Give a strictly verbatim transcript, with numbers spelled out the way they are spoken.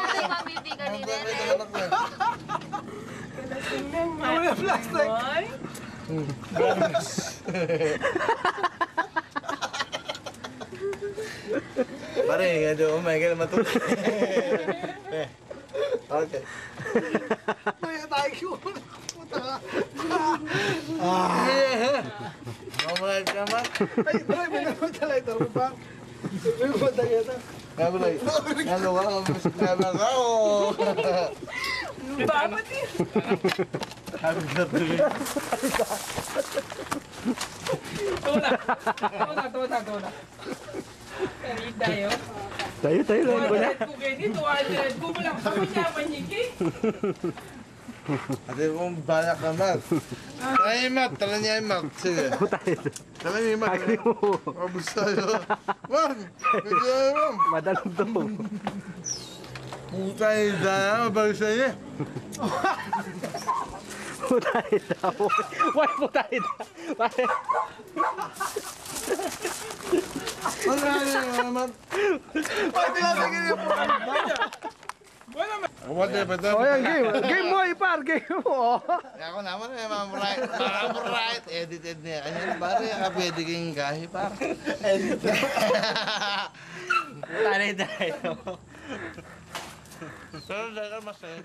Ano yung pambibi kanina, eh? Ano yung plastic? Ay? Pare, medyo, oh my God, matulog. Eh, okay. Kaya tayo, puta ka. Ah. Mamahal ka, Mac. Ay, bro, may naman talaga ito, bro. May puta ka ito. Nga, bro. Ano ka? Ang musik na ba ka? Oh. Ang baba din. Happy birthday. Tuna. Tuna, tuna, tuna. Tayo, tayo. Tayo, tayo lang, wala. Two hundred ko, Kenny, two hundred ko, wala ka pa niya, maniki. Ate mo, balak naman. Ay, Mac, tala niya, Mac. Sige. Puta ito. Tala niya, Mac. Ay, mo. Abos tayo. Wag. Medyo, ma'am. Madalog to. Puta ito, mabagsa niya. Puta ito. Why puta ito? Why? Wala na naman. Pati lang sa ganyan po. Wala na. Wala na. O, yan, game. Game mo, ipar. Game mo. Ako naman, eh, Ma'am Bright. Ma'am Bright. Edited niya. Ano yun, pare? Ang pwede kayong gahi, pare. Edited. Tanay tayo. Pero dahil mas, eh,